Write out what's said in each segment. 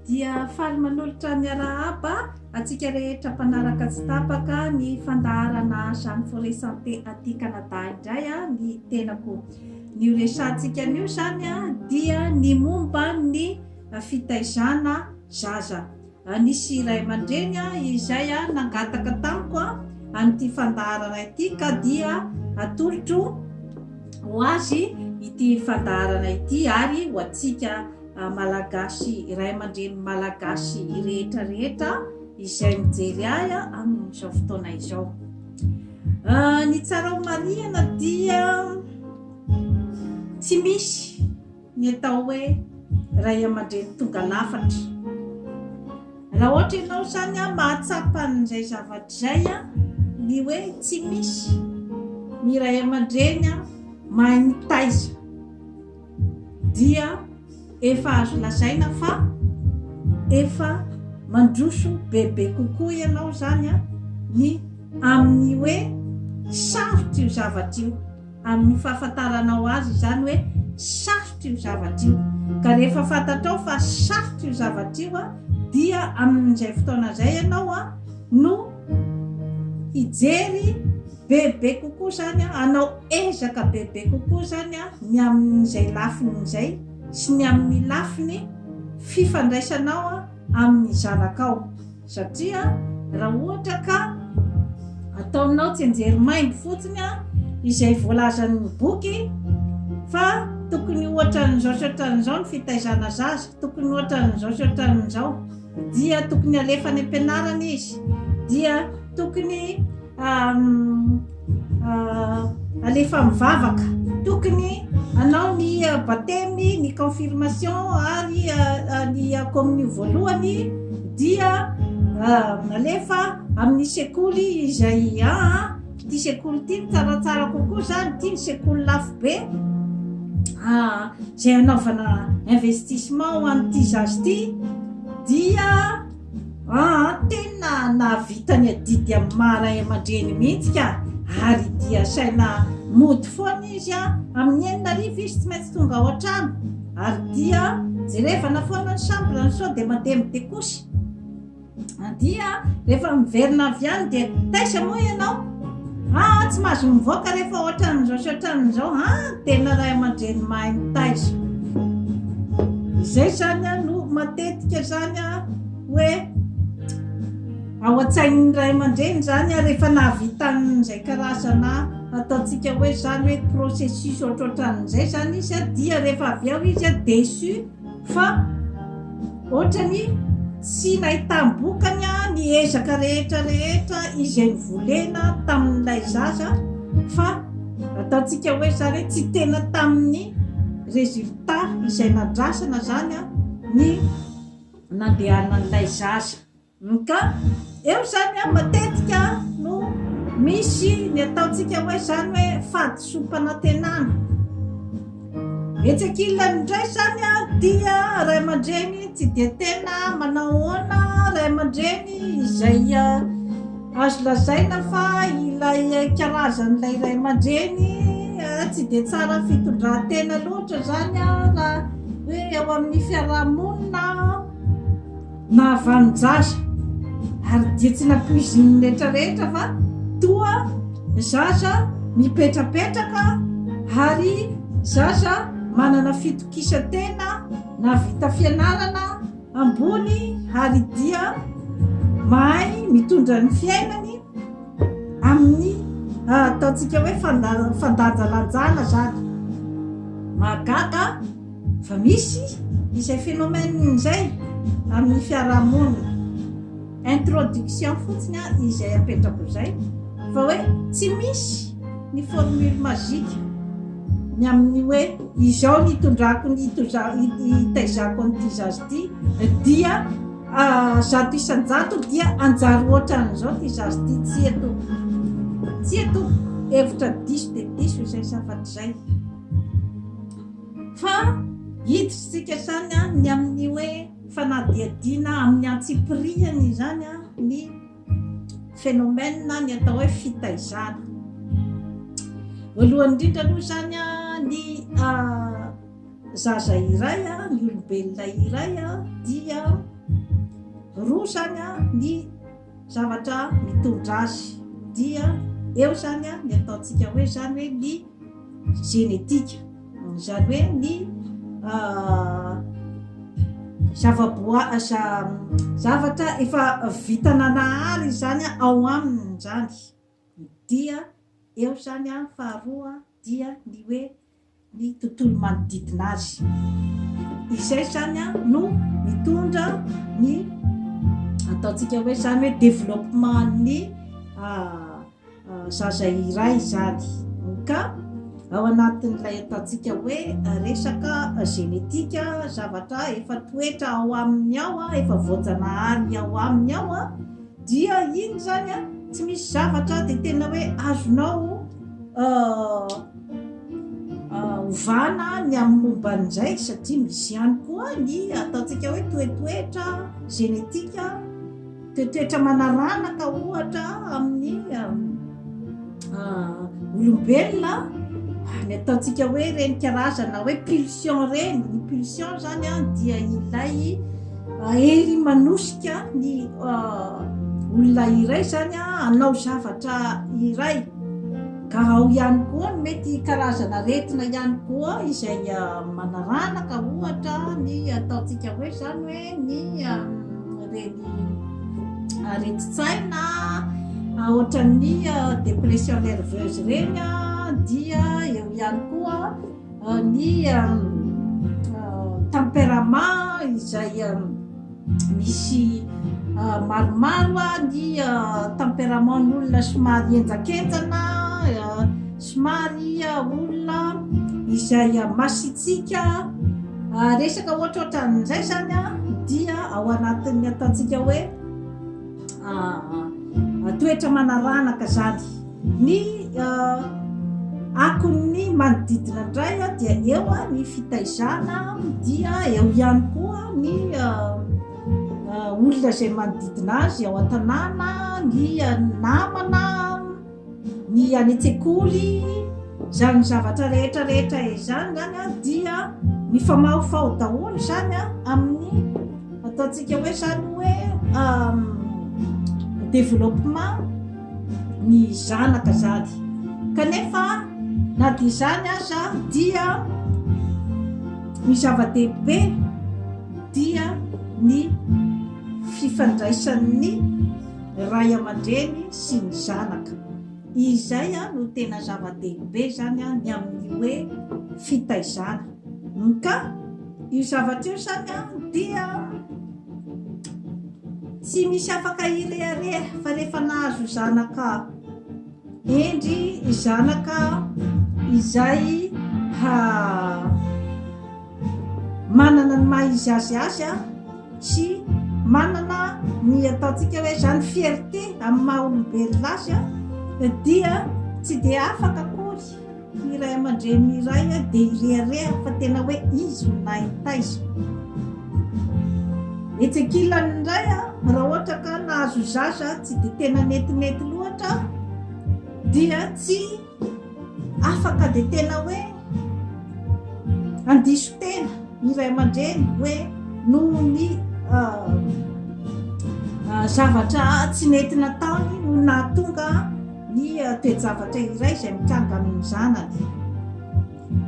Dia faly manolotra ny arahaba antsika rehetra mpanaraka tsy tapaka ny fandaharana Jeanne Forêt Santé aty Canada indray ny tenako. Ny ho resahantsika anio izany dia ny momba ny fitaizana zaza. Nisy ray aman-dreny izay nangataka tamiko an'ity fandaharana ity ka dia atolotro ho azy ity fandaharana ity ary ho antsika Malagasy ray aman-dreny Malagasy rehetra rehetra izay mijery ahy amin'izao fotoana izao. Ny tsara ho marihana dia tsy misy ny atao hoe ray aman-dreny tonga lafatra. Raha ohatra ianao izany mahatsapa an'izay zavatra izay, ny hoe tsy misy ny ray aman-dreny mahay mitaiza dia efa azo lazaina fa efa mandroso bebe kokoa ianao izany ny amin'ny hoe sarotra io zavatra io. Amin'ny fahafantaranao azy izany hoe sarotra io zavatra io. Ka rehefa fantatrao fa sarotra io zavatra io dia amin'izay fotoana izay ianao no hijery bebe kokoa izany, hanao ezaka bebe kokoa izany ny amin'izay lafiny izay sy ny amin'ny lafiny fifandraisanao amin'ny zanakao. Satria raha ohatra ka ataonao tsianjery maimbo fotsiny izay voalazan'ny boky fa tokony ohatran'izao sy ohatran'izao ny fitaizana zaza, tokony ohatran'izao sy ohatran'izao, dia tokony alefa any am-pianarana izy, dia tokony Alefa mivavaka. Tokony hanao ny batemy, ny confirmation ary ny communio voalohany dia alefa amin'ny sekoly izay aa ity sekoly ity no tsaratsara kokoa zany, ity ny sekoly lafo be izay hanaovana investissement ho an'ity zaza ity dia Aa tena nahavita ny adidy amin'ny maha ray aman-dreny mihitsy ka! Ary dia asaina mody foana izy an! Amin'ny 6000 izy tsy maintsy tonga ao an-trano ary dia jerevana foana ny chambre-ny sao dia mandeha midekosy. Dia rehefa miverina avy any dia taiza moa ianao? Aa tsy mahazo mivoaka rehefa ohatran'izao sy ohatran'izao an! Tena ray aman-dreny mahay mitaiza. Izay izany no matetika izany hoe ao an-tsain'ny ray aman-dreny izany rehefa nahavita an'izay karazana ataontsika hoe izany hoe processus ohatrohatran'izay izany izy dia rehefa avy eo izy déçu fa ohatrany tsy nahitam-bokany ny ezaka rehetra rehetra izay novolena tamin'ilay zaza fa ataontsika hoe izany hoe tsy tena tamin'ny résultat izay nandrasana izany ny nandehanan'ilay zaza. Ka eo izany matetika no misy ny ataontsika hoe izany hoe fahadisoam-panantenana. Etsy ankilany indray izany dia ray aman-dreny tsy dia tena manao ahoana, ray aman-dreny izay azo lazaina fa ilay karazan'ilay ray aman-dreny tsy dia tsara fitondran-tena loatra izany raha hoe eo amin'ny fiarahamonina. Nahavanon-jaza ary dia tsy nampoizin'ny rehetra rehetra fa toa zaza mipetrapetraka ary zaza manana fitokisan-tena nahavita fianarana ambony ary dia mahay mitondra ny fiainany amin'ny ataontsika hoe fandanjalanjana izany. Mahagaga fa misy izay phénomène izay amin'ny fiarahamonina. Introduction fotsiny izay apetrako izay fa hoe tsy misy ny formule magique ny amin'ny hoe izao ny hitondrako ny hitaizako an'ity zaza ity dia 100% dia hanjary ohatran'izao ity zaza ity. Tsia tompoko. Tsia tompoko. Hevitra diso dia diso izay zavatra izay. Fa hiditsika izany ny amin'ny hoe fanadihadiana amin'ny antsipiriany izany ny phénomène ny atao hoe fitaizana. Voalohany indrindra aloha izany ny zaza iray, ny olombelona iray dia. Roa izany ny zavatra mitondra azy dia eo izany ny ataontsika hoe izany hoe ny genetika, izany hoe ny zava-boa- zavatra efa vita nanahary izany ao aminy izany dia eo izany faharoa dia ny hoe ny tontolo manodidina azy. Izay izany no mitondra ny ataontsika hoe izany hoe développement-n'ny zaza iray izany. Ka ao anatin'ilay ataontsika hoe resaka génétique, zavatra efa toetra ao aminy ao, efa voajanahary ao aminy ao, dia iny izany tsy misy zavatra dia tena hoe azonao Ovana ny amin'ny momba an'izay satria misy ihany koa ny ataontsika hoe toetoetra genetika, toetoetra manaranaka ohatra amin'ny olombelona, ny ataontsika hoe ireny karazana hoe pulsion ireny, ny pulsion izany dia ilay hery manosika ny olona iray izany hanao zavatra iray. Ka ao ihany koa ny mety karazana aretina ihany koa izay manaranaka ohatra ny ataontsika hoe izany hoe ny ireny aretin-tsaina ohatran'ny dépression nerveuse ireny dia eo ihany koa ny tempérament izay misy maromaro ny tempérament-n'olona somary henjakenjana, somary olona izay masitsiaka, resaka ohatrohatran'izay izany dia ao anatin'ny ataontsika hoe toetra manaranaka izany. Ny akon'ny manodidina indray dia eo ny fitaizana dia eo ihany koa ny olona izay manodidina azy ao an-tanàna, ny namana, ny any an-tsekoly, izany zavatra rehetra rehetra izany izany dia mifamahofaho daholo izany amin'ny ataontsika hoe izany hoe développement ny zanaka zany. Kanefa na dia izany aza dia ny zava-dehibe dia ny fifandraisan'ny ray aman-dreny sy ny zanaka. Izay no tena zava-dehibe izany ny amin'ny hoe fitaizana. Ka io zavatra io izany dia Tsy misy afaka hirehareha fa rehefa nahazo zanaka hendry, zanaka izay manana ny maha izy azy azy sy manana ny ataontsika hoe izany fierté amin'ny maha olombelona azy dia tsy dia afaka akory Ny ray aman-dreny iray dia hirehareha fa tena hoe izy no nahay nitaiza. Etsy ankilany indray, raha ohatra ka nahazo zaza tsy dia tena netinety loatra dia tsy afaka dia tena hoe handiso tena ny ray aman-dreny hoe noho ny zavatra tsy nety nataony no nahatonga ny toe-javatra iray izay mitranga amin'ny zanany.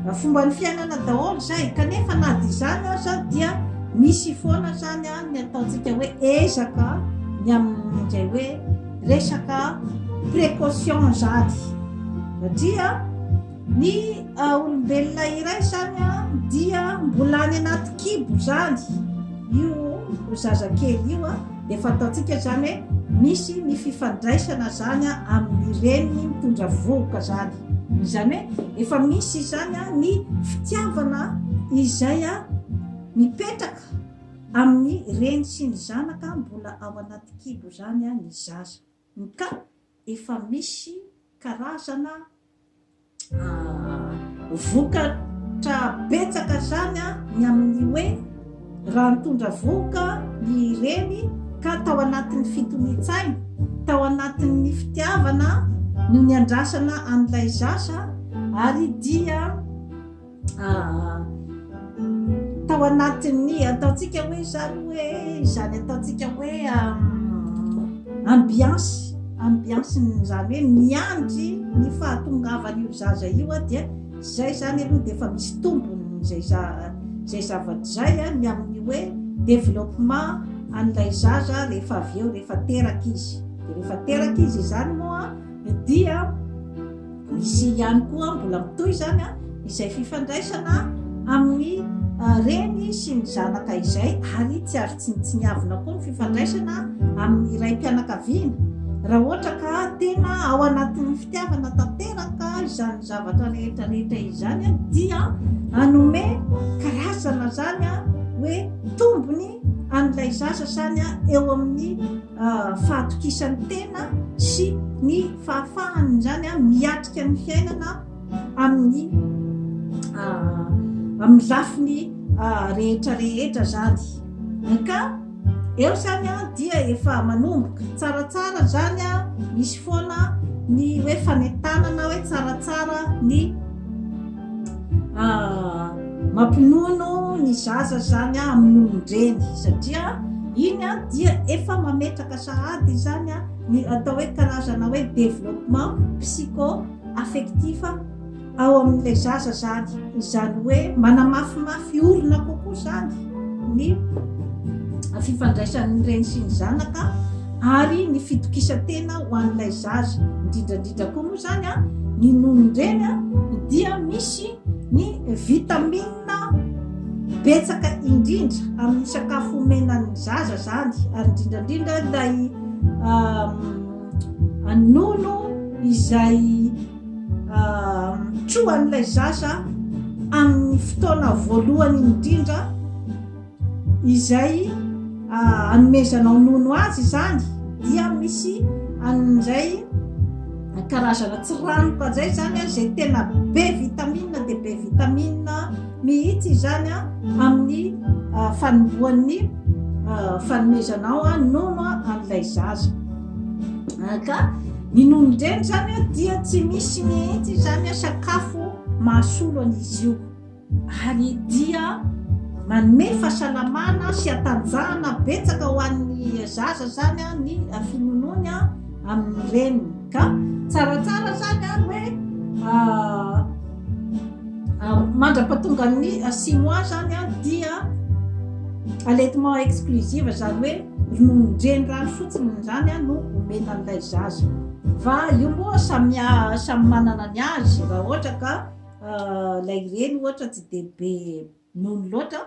Fomban'ny fiainana daholo izay, kanefa na dia izany aza dia misy foana izany ny ataontsika hoe ezaka ny amin'izay hoe resaka précaution izany. Satria ny olombelona iray izany dia mbola any anaty kibo izany io zazakely io dia efa ataontsika izany hoe misy ny fifandraisana izany amin'ny reniny mitondra vohoka izany. Izany hoe efa misy izany ny fitiavana izay mipetraka amin'ny reny sy ny zanaka mbola ao anaty kibo izany ny zaza. Ka efa misy karazana vokatra betsaka izany ny amin'ny hoe raha nitondra vohoka ny reny ka tao anatin'ny fitonian-tsaina, tao anatin'ny fitiavana no niandrasana an'ilay zaza ary dia tao. ao anatin'ny ataontsika hoe izany hoe izany ataontsika hoe ambiance, ambiance-n'izany hoe miandry ny fahatongavan'io zaza io dia izay izany aloha dia efa misy tombony izay izay zavatra izay ny amin'ny hoe développement an'ilay zaza rehefa avy eo rehefa teraka izy. Dia rehefa teraka izy izany moa dia Misy ihany koa mbola mitohy izany izay fifandraisana amin'ny reny sy ny zanaka izay ary tsy azo tsinontsiniavina koa ny fifandraisana amin'ny raim-pianakaviana raha ohatra ka tena ao anatin'ny fitiavana tanteraka izany zavatra rehetra rehetra izany dia hanome karazana izany hoe tombony an'ilay zaza izany eo amin'ny fahatokisany tena sy ny fahafahany izany miatrika ny fiainana amin'ny amin'ny lafiny rehetra rehetra izany. Ka eo izany dia efa manomboka tsaratsara izany, misy foana ny hoe fanentanana hoe tsaratsara ny mampinono ny zaza izany amin'ny nonon-dreny satria iny dia efa mametraka sahady izany ny atao hoe karazana hoe développement psycho affectif ao amin'ilay zaza izany, izany hoe manamafimafy orina kokoa izany ny fifandraisan'ny reny sy ny zanaka ary ny fitokisan-tena ho an'ilay zaza, indrindra indrindra koa moa izany ny nonon-dreny dia misy ny vitamine betsaka indrindra amin'ny sakafo omena ny zaza izany ary indrindra indrindra ilay nono izay trohan'ilay zaza amin'ny fotoana voalohany indrindra izay anomezanao nono azy izany dia misy an'izay karazana tsiranoka izay izany izay tena be vitamine dia be vitamine mihitsy izany amin'ny fanombohan'ny fanomezanao nono an'ilay zaza. Ka ny nonon-dreny izany dia tsy misy mihitsy izany sakafo mahasolo an'izy io. Ary dia manome fahasalamana sy hatanjahana betsaka ho an'ny zaza izany ny finonoany amin'ny reniny. Ka tsaratsara izany hoe mandra-pahatongan'ny six mois izany dia allaitement exclusive, izany hoe rononon-dreny rano fotsiny izany no omena an'ilay zaza. Fa io moa samy samy manana ny azy raha ohatra ka Ilay reny ohatra tsy dia be nono loatra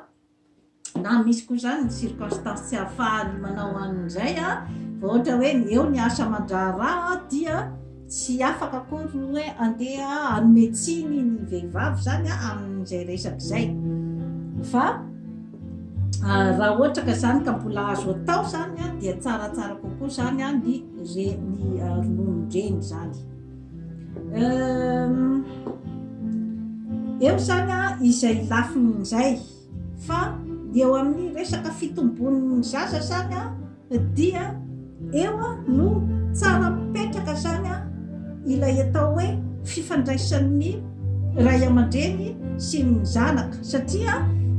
na misy koa izany ny circonstance tsy ahafahany manao an'izay fa ohatra hoe eo ny asa aman-draharaha dia tsy afaka akory ny hoe andeha hanome tsiny ny vehivavy izany amin'izay resaka izay fa raha ohatra ka izany ka mbola azo atao izany dia tsaratsara kokoa izany ny ny rononon-dreny izany. Eo izany izay lafiny izay fa ny eo amin'ny resaka fitombon'ny zaza izany dia eo no tsara mipetraka izany ilay atao hoe fifandraisan'ny ray aman-dreny sy ny zanaka satria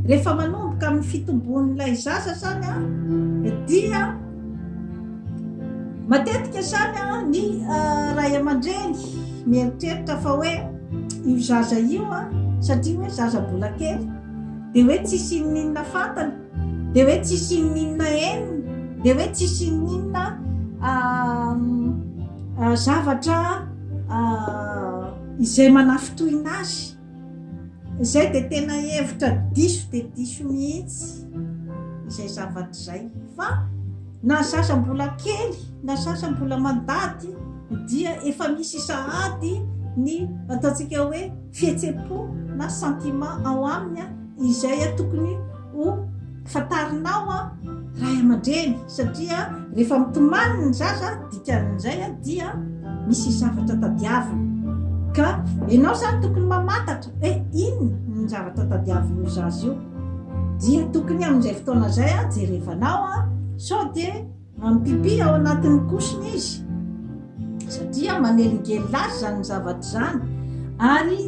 rehefa manomboka amin'ny fitombon'ilay zaza izany dia Matetika izany ny ray aman-dreny mieritreritra fa hoe io zaza io satria hoe zaza mbola kely dia hoe tsisy inoninona fantany, dia hoe tsisy inoninona henony, dia hoe tsisy inoninona zavatra izay manafintohina azy. Izay dia tena hevitra diso dia diso mihitsy izay zavatra izay fa na zaza mbola kely na zaza mbola mandady dia efa misy sahady ny ataontsika hoe fihetsem-po na sentiment ao aminy izay tokony ho fantarinao ray aman-dreny satria rehefa mitomany ny zaza dikan'izay dia misy zavatra tadiaviny ka ianao izany tokony mamantatra hoe inona ny zavatra tadiavin'io zaza io dia tokony amin'izay fotoana izay jerevanao sao dia Mampipi ao anatin'ny kosiny izy satria manelingelina azy izany zavatra izany ary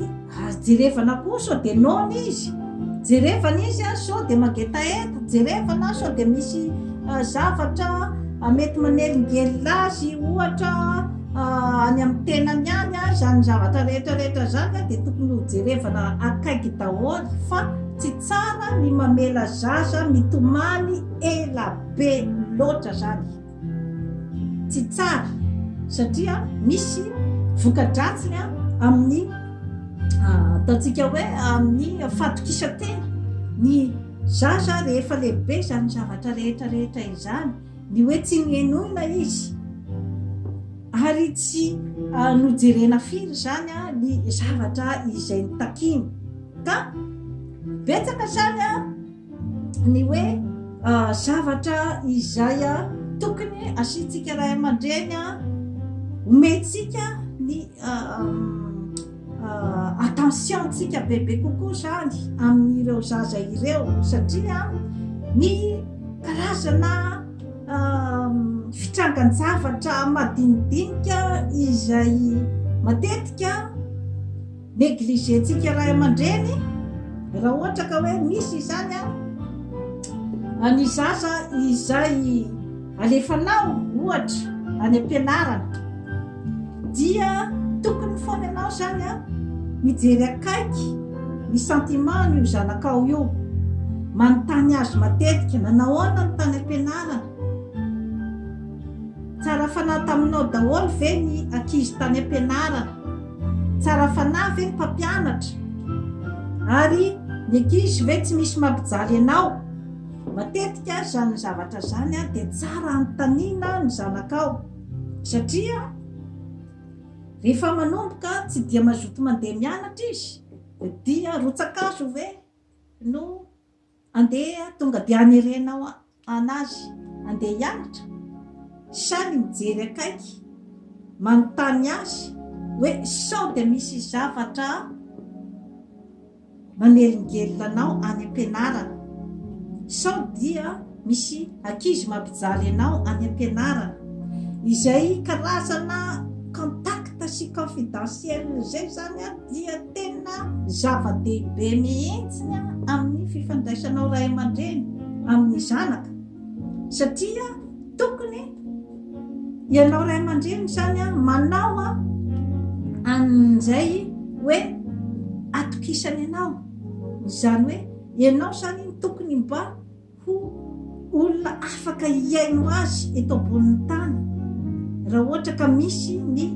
azo jerevana koa sao dia noana izy. Jerevana izy sao dia mangetaheta, jerevana sao dia misy zavatra mety manelingelina azy ohatra any amin'ny tenany any, izany zavatra rehetra rehetra izany dia tokony ho jerevana akaiky daholo fa tsy tsara ny mamela zaza mitomany ela be loatra izany. Tsy tsara satria misy voka-dratsiny amin'ny ataontsika hoe amin'ny fahatokisan-tena ny zaza rehefa lehibe izany zavatra rehetra rehetra izany, ny hoe tsy nohenoina izy ary tsy nojerena firy izany ny zavatra izay notakiany ka betsaka izany ny hoe zavatra izay tokony asiantsika ray aman-dreny, omentsika ny attention-tsika bebe kokoa izany amin'ireo zaza ireo satria ny karazana fitrangan-javatra madinidinika izay matetika Negliger-tsika ray aman-dreny raha ohatra ka hoe misy izany an, ny zaza izay alefanao ohatra any am-pianarana dia tokony foana ianao izany an mijery akaiky ny sentiment-n'io zanakao io, manontany azy matetika nanahoana ny tany am-pianarana, tsara fanahy taminao daholo ve ny ankizy tany am-pianarana. Tsara fanahy ve ny mpampianatra? Ary ny ankizy ve tsy misy mampijaly anao? Matetika izany zavatra izany dia tsara anontaniana ny zanakao, satria rehefa manomboka tsy dia mazoto mandeha mianatra izy dia rotsa-kazo ve no Andeha tonga dia hanerenao anazy andeha hianatra sa ny mijery akaiky manontany azy hoe sao dia misy zavatra manelingelina anao any am-pianarana, sao dia misy ankizy mampijaly anao any am-pianarana. Izay karazana contact sy confidentiel izay izany dia tena zava-dehibe mihitsy amin'ny fifandraisanao ray aman-dreny amin'ny zanaka satria tokony ianao ray aman-dreny izany manao an'izay hoe atokisany anao, izany hoe ianao izany tokony mba Ho olona afaka hihaino azy eto ambonin'ny tany raha ohatra ka misy ny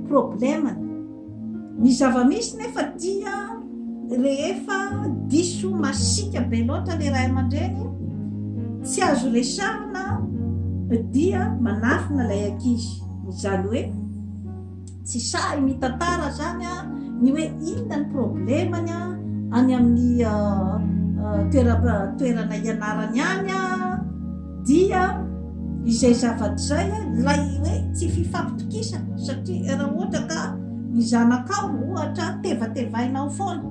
problème-ny. Ny zava-misy nefa dia rehefa diso masiaka be loatra ilay ray aman-dreny, tsy azo resahina dia manafina ilay ankizy. Izany hoe. Tsy sahy mitantara zany ny hoe inona ny problemany any amin'ny toerana ianarany any dia izay zavatra izay ilay hoe tsy fifampitokisana satria raha ohatra ka ny zanakao ohatra tevatevainao foana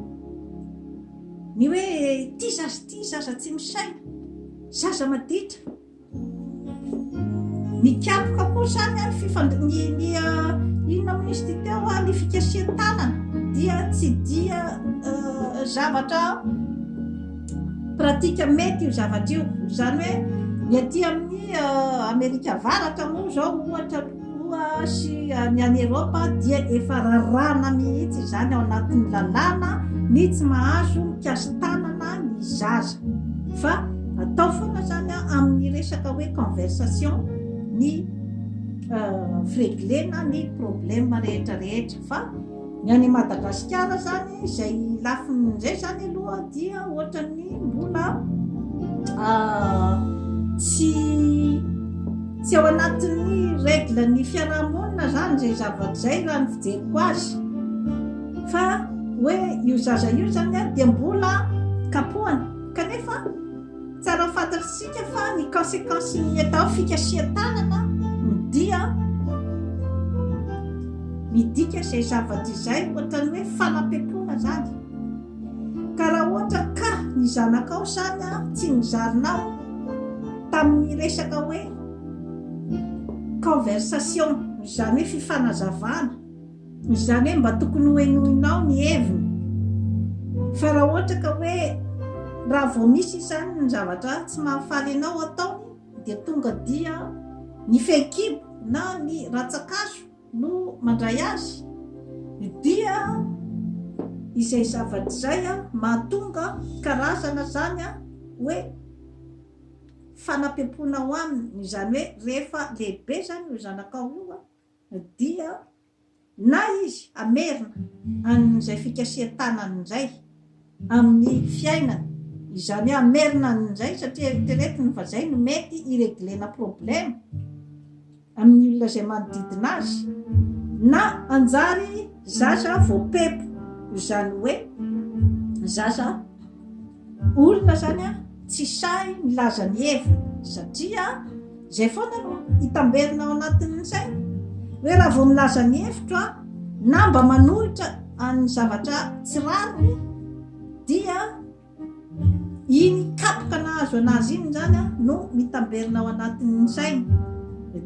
ny hoe ity zaza ity zaza tsy misaina, zaza maditra. Nikapoka koa izany ny fifand- ny ny inona moa izy ity teo a, ny fikasihan-tanana dia tsy dia zavatra pratique mety io zavatra io, izany hoe ny aty amin'ny Amerika Avaratra moa izao ohatra koa sy ny any Eropa dia efa raràna mihitsy izany ao anatin'ny lalàna ny tsy mahazo mikasi-tanana ny zaza fa Atao foana zany amin'ny resaka hoe conversation ny fireglena ny problème rehetra rehetra fa ny any Madagasikara zany izay lafiny indray zany aloha dia ohatran'ny mbola tsy tsy ao anatin'ny règle ny fiarahamonina zany izay zavatra izay raha ny fijeriko azy fa hoe io zaza io zany dia mbola kapohana Kanefa, tsara ho fantatsika fa ny consequence-n'ny atao fikasihan-tanana dia midika izay zavatra izay ohatran'ny hoe fanampepoana izany. Ka raha ohatra ka ny zanakao izany tsy nozarinao tamin'ny resaka hoe conversation, izany hoe fifanazavana, Izany hoe mba tokony ho henoinao ny heviny. Fa raha ohatra ka hoe raha vao misy izany ny zavatra tsy mahafaly anao ataony dia tonga dia ny fehikibo na ny rantsan-kazo no mandray azy dia izay zavatra izay mahatonga karazana izany hoe fanapempoana ao aminy, izany hoe rehefa lehibe izany io zanakao io dia na izy hamerina an'izay fikasihan-tanany izay amin'ny fiainany, izany hoe hamerina an'izay satria eritreretiny fa izay no mety hi-regler-na problème amin'ny olona izay manodidina azy, na hanjary zaza voapepo, izany hoe zaza Olona zany an tsy sahy milaza ny heviny satria izay foana no hitamberina ao anatin'ny sainy hoe raha vao milaza ny hevitro aho na mba manohitra an'ny zavatra tsy rariny dia iny kapoka nahazo anazy iny zany an no mitamberina ao anatin'ny sainy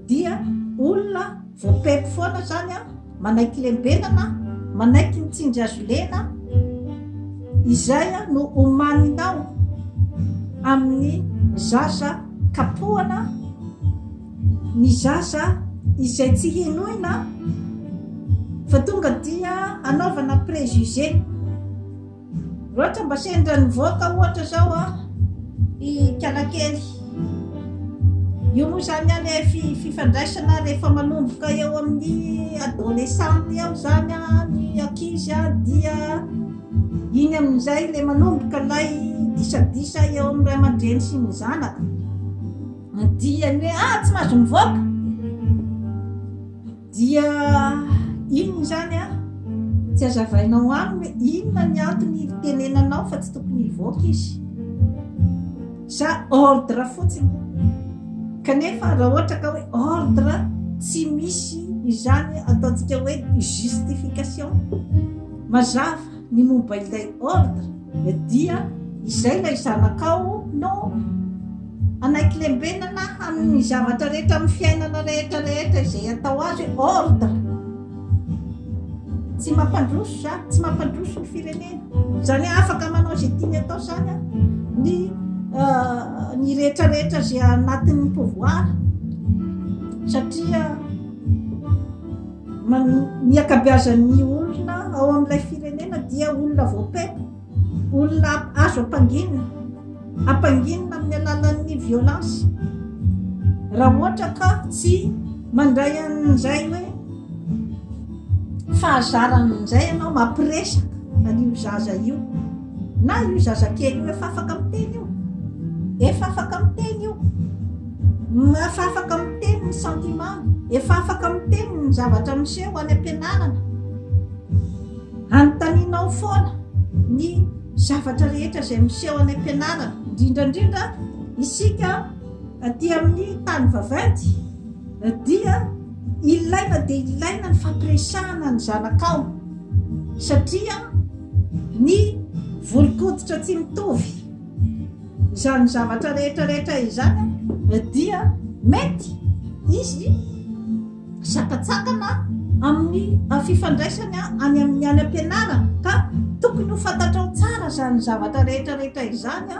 dia olona Voapepo foana zany an, manaiky lembenana, manaiky ny tsindry azo lena, izay no omaninao amin'ny zaza kapohana, ny zaza izay tsy henoina fa tonga dia anaovana préjugé. Ohatra mba sendra nivoaka ohatra zao a i Kalakely. Io moa zany a le fifandraisana rehefa manomboka eo amin'ny adolescente eo zany a ny ankizy a dia iny amin'izay le manomboka ilay disadisa eo amin'ny ray aman-dreny sy ny zanaka. Dia ny hoe ah tsy mahazo mivoaka. Dia inona izany an? Tsy azavainao aminy hoe inona ny antony hitenenanao fa tsy tokony hivoaka izy. Sa ordre fotsiny? Kanefa raha ohatra ka hoe ordre tsy misy izany ataontsika hoe justification mazava ny momba ilay ordre dia izay ilay zanakao no Hanaiky lembenana amin'ny zavatra rehetra amin'ny fiainana rehetra rehetra izay atao azy hoe ordre. Tsy mampandroso izany, tsy mampandroso ny firenena. Izany hoe afaka manao izay tiany atao izany ny ny rehetra rehetra izay anatin'ny pouvoir satria ny ankabeazan'ny olona ao amin'ilay firenena dia olona voapepo. Olona azo ampanginina, ampanginina amin'ny alalan'ny violence. Raha ohatra ka tsy mandray an'izay hoe fahazarana an'izay ianao mampiresaka an'io zaza io, na io zazakely io efa afaka miteny io, efa afaka miteny io, efa afaka miteny ny sentiment-ny, efa afaka miteny ny zavatra miseho any am-pianarana. Anontanianao foana ny zavatra rehetra izay miseho any am-pianarana, indrindra indrindra isika aty amin'ny tany vaventy dia ilaina dia ilaina ny fampiresahana ny zanakao satria ny volon-koditra tsy mitovy izany zavatra rehetra rehetra izany dia mety izy Sakantsakana amin'ny fifandraisany any amin'ny any am-pianarana ka tokony ho fantatrao tsara izany zavatra rehetra rehetra izany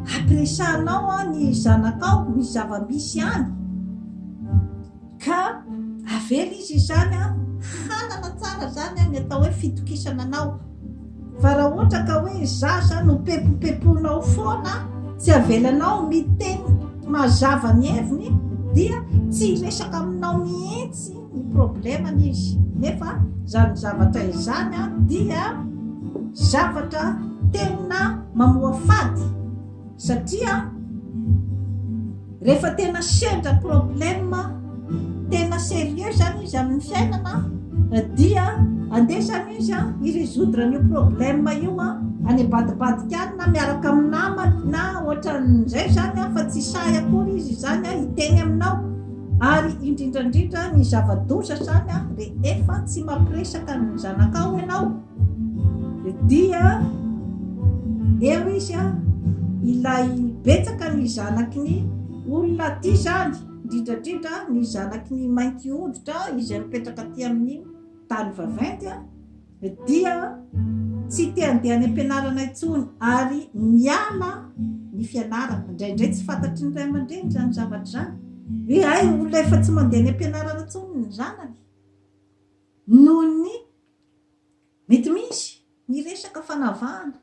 hampiresahanao ny zanakao ny zava-misy any ka avela izy izany hanana tsara izany ny atao hoe fitokisana anao. Fa raha ohatra ka hoe zaza no pepopeponao foana, tsy avelanao miteny mazava ny heviny dia tsy hiresaka aminao mihitsy ny problemany izy. Nefa izany zavatra izany dia zavatra tena mamoafady satria Rehefa tena sendra problème tena sérieux zany izy amin'ny fiainana dia andeha zany izy hi résoudre an'io problème io any ambadibadika any na miaraka amin'ny namany na ohatran'izay zany fa tsy sahy akory izy izany hiteny aminao ary indrindra indrindra ny zava-doza zany rehefa tsy mampiresaka ny zanakao ianao Dia eo izy an, ilay betsaka ny zanaky ny olona aty izany, indrindra indrindra ny zanaky ny mainty hoditra izay mipetraka aty amin'ny tany vaventy an, dia tsy te handeha any am-pianarana intsony ary miala ny fianarana. Indraindray tsy fantatry ny ray aman-dreny izany zavatra izany. Hoe hay olona efa tsy mandeha any am-pianarana intsony ny zanany noho ny Mety misy ny resaka fanavahana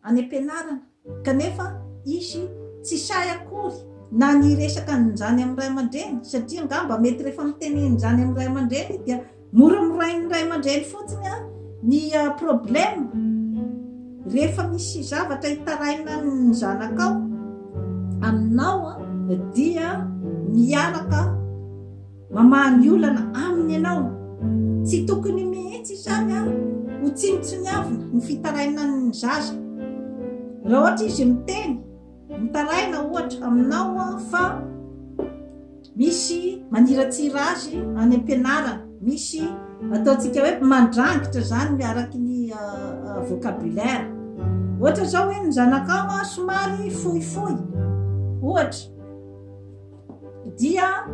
any am-pianarana kanefa izy tsy sahy akory na ny hiresaka an'izany amin'ny ray aman-dreny satria angamba mety rehefa miteny an'izany amin'ny ray aman-dreny dia moramorain'ny ray aman-dreny fotsiny ny problème. Rehefa misy zavatra itarainan'ny zanakao aminao dia miaraka Mamaha ny olana aminy ianao. Tsy tokony mihitsy izany ho tsinontsiniavina ny fitarainan'ny zaza. Raha ohatra izy miteny, mitaraina ohatra aminao fa misy maniratsira azy any am-pianarana, misy ataontsika hoe mandrangitra izany araky ny vocabulaire. Ohatra izao hoe ny zanakao somary fohifohy, ohatra. dia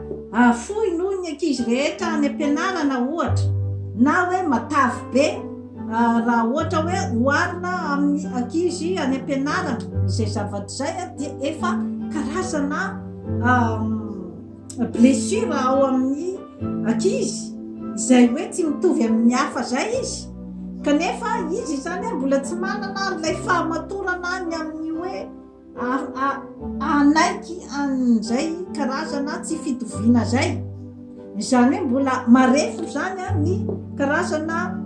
fohy noho ny ankizy rehetra any am-pianarana ohatra, na hoe matavy be raha ohatra hoe oharina amin'ny ankizy any am-pianarana, izay zavatra izay dia efa karazana blessure ao amin'ny ankizy, izay hoe tsy mitovy amin'ny hafa izay izy, kanefa izy izany mbola tsy manana an'ilay fahamatorana ny amin'ny hoe Hanaiky an'izay karazana tsy fitoviana izay. Izany hoe mbola marefo izany ny karazana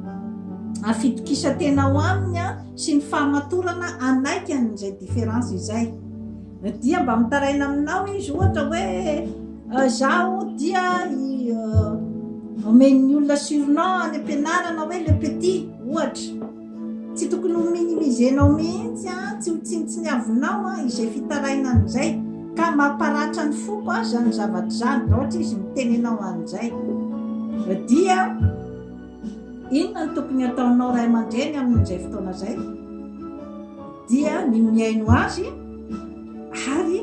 fitokisan-tena ao aminy sy ny fahamatorana hanaiky an'izay différence izay. Dia mba mitaraina aminao izy ohatra hoe izaho dia omen'ny olona surnom any am-pianarana hoe le petit ohatra. Tsy tokony ho minimiser-nao mihitsy an, tsy ho tsinontsiniavinao an izay fitarainana izay, ka mamparatra ny foko aho izany zavatra izany, raha ohatra izy miteny anao an'izay. Dia inona no tokony hataonao ray aman-dreny amin'izay fotoana izay? Dia ny mihaino azy ary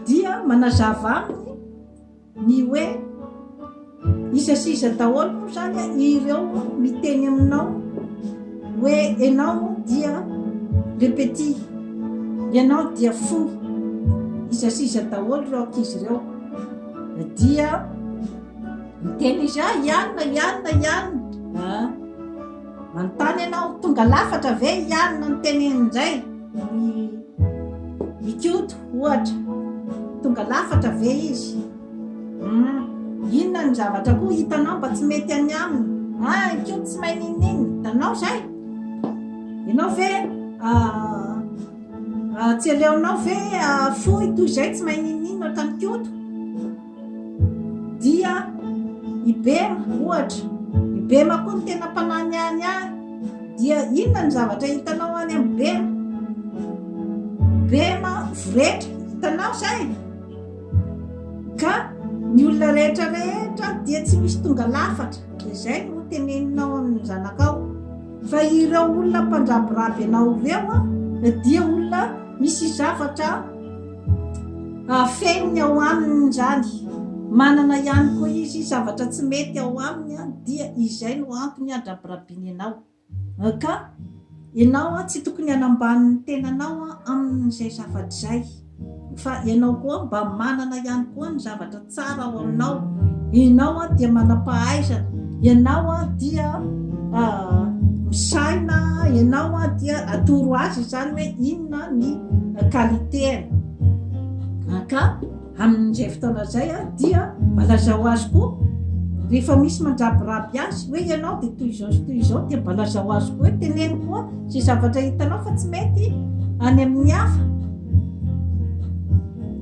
dia manazava aminy Ny hoe iza sy iza daholo moa izany ireo miteny aminao hoe enao dia le petit, ianao dia fohy, iza sy iza daholo ireo ankizy ireo dia miteny izy ah i anona i anona i anona ah manontany ianao tonga lafatra ve i anona nitenen'izay ny Ikoto ohatra, tonga lafatra ve izy? Humm, inona ny zavatra koa hitanao mba tsy mety any aminy? Ah, Ikoto tsy mahay n'inon'inona, hitanao izay? Ianao ve tsy aleonao ve fohy toy izay tsy mahay n'inon'inona ohatran'Ikoto? Dia i Bema, ohatra. I Bema koa no tena mpananiany ahy. Dia inona ny zavatra hitanao any amin'i Bema? Bema voretra, hitanao izay? Ka ny olona rehetra rehetra dia tsy misy tonga lafatra. Dia izay no teneninao amin'ny zanakao. Fa ireo olona mpandrabiraby anao ireo dia olona misy zavatra Afeniny ao aminy izany. Manana ihany koa izy zavatra tsy mety ao aminy dia izay no antony andrabirabiany anao. Ka ianao tsy tokony hanambany ny tenanao amin'izay zavatra izay fa ianao koa mba manana ihany koa ny zavatra tsara ao aminao. Ianao dia manam-pahaizana, ianao dia misaina, ianao dia atoro azy izany hoe inona ny qualité-ny. Ka amin'izay fotoana izay dia mba lazao azy koa rehefa misy mandrabiraby azy hoe ianao dia toy izao sy toy izao dia mba lazao azy koa hoe teneno koa izay zavatra hitanao fa tsy mety any amin'ny hafa.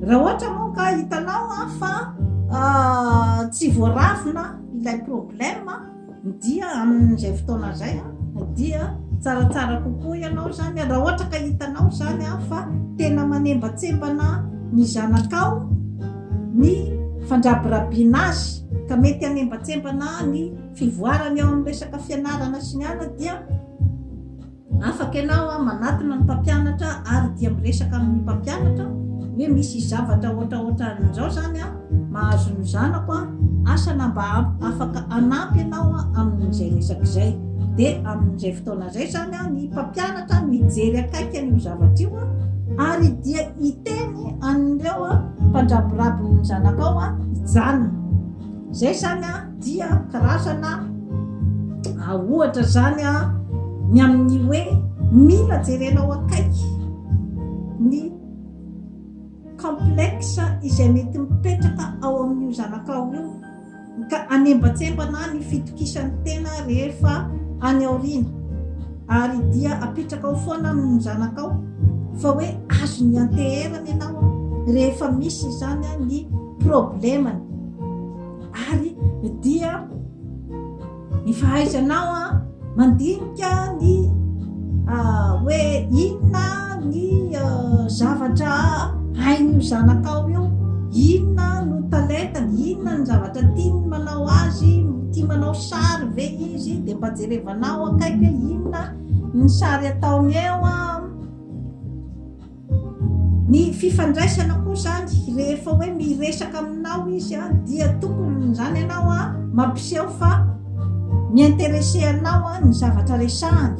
Raha ohatra moa ka hitanao fa tsy voaravina ilay problème dia amin'izay fotoana izay dia tsaratsara kokoa ianao izany raha ohatra ka hitanao izany fa tena manembatsembana ny zanakao ny fandrabirabiana azy ka mety hanembatsembana ny fivoarany ao amin'ny resaka fianarana sy ny anona dia Afaka ianao manatona ny mpampianatra ary dia miresaka amin'ny mpampianatra hoe misy zavatra ohatraohatran'izao izany mahazo ny zanako, asa na mba afaka hanampy ianao amin'izay resaka izay. Dia amin'izay fotoana izay izany ny mpampianatra no hijery akaiky an'io zavatra io ary dia hiteny an'ireo mpandrabiraby ny zanakao hijanona. Izay izany dia karazana ohatra izany ny amin'ny hoe mila jerenao akaiky ny complexe izay mety mipetraka ao amin'io zanakao io. ka hanembatsembana ny fitokisan'ny tena rehefa any aoriana ary dia apetrakao foana amin'ny zanakao fa hoe azony ianteherana ianao rehefa misy izany ny problemany ary dia Ny fahaizanao mandinika ny hoe inona ny zavatra hain'io zanakao io, inona no talentany, inona ny zavatra tiany manao azy, tia manao sary ve izy, dia mba jerevanao akaiky hoe inona ny sary ataony eo. Ny fifandraisana koa izany, rehefa hoe miresaka aminao izy dia tokony izany ianao mampiseho fa mi-intéresser anao ny zavatra resahany.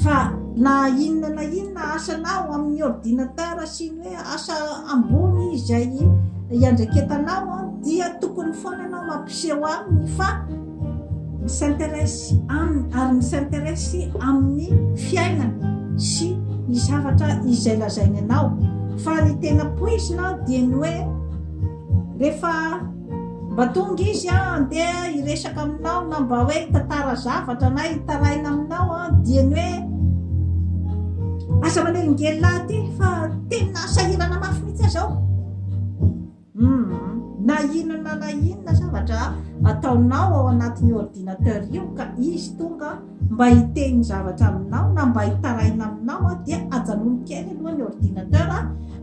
Fa na inona na inona asanao amin'ny ordinateur sy ny hoe asa ambony izay iandraiketanao dia tokony foana ianao mampiseho aminy fa mi-s'interesse aminy ary mi-s'interesse amin'ny fiainany sy ny zavatra izay lazainy anao. Fa ny tena poizina dia ny hoe rehefa mba tonga izy andeha hiresaka aminao na mba hoe hitantara zavatra na hitaraina aminao dia ny hoe aza manelingelina ahy aty fa tena sahirana mafy mihitsy aho izao. Humm na inona na inona zavatra ataonao ao anatin'io ordinateur io ka izy tonga mba hiteny zavatra aminao na mba hitaraina aminao dia ajanony kely aloha ny ordinateur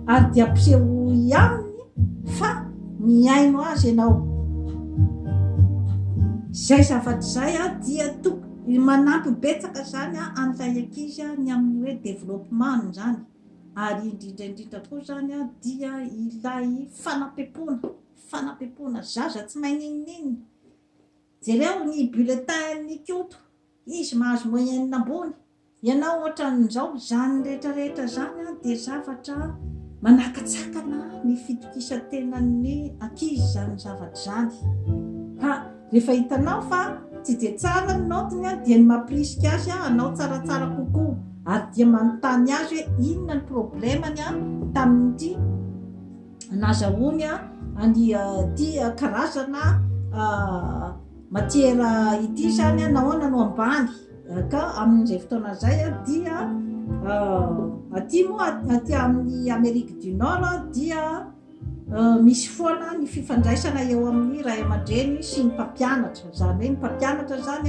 ary dia ampisehoy aminy fa mihaino azy ianao. Izay zavatra izay dia tokony manampy betsaka izany an'ilay ankizy ny amin'ny hoe développement-ny izany. Ary indrindra indrindra koa izany dia ilay fanampepoana, fanampepoana, zaza tsy mahay n'inon'inona. Jereo ny bulletin-n'i Koto, izy mahazo moyenne ambony, ianao ohatran'izao, izany rehetra rehetra izany dia zavatra manakatsakana ny fitokisan-tenan'ny ankizy izany zavatra izany. Ka rehefa hitanao fa tsy dia tsara ny naotiny dia ny mampirisika azy hanao tsaratsara kokoa. Ary dia manontany azy hoe inona ny problemany tamin'ity nazahoany an'ity karazana matière ity izany, nahoana no ambany? Ka amin'izay fotoana izay dia aty moa aty amin'ny Amérique du Nord dia Misy foana ny fifandraisana eo amin'ny ray aman-dreny sy ny mpampianatra. Izany hoe ny mpampianatra izany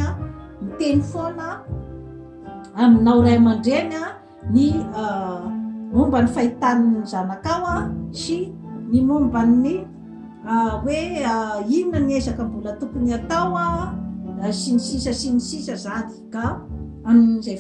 miteny foana aminao ray aman-dreny ny momba ny fahitan'ny zanakao sy ny momba ny hoe inona ny ezaka mbola tokony hatao sy ny sisa sy ny sisa izany. Ka amin'izay.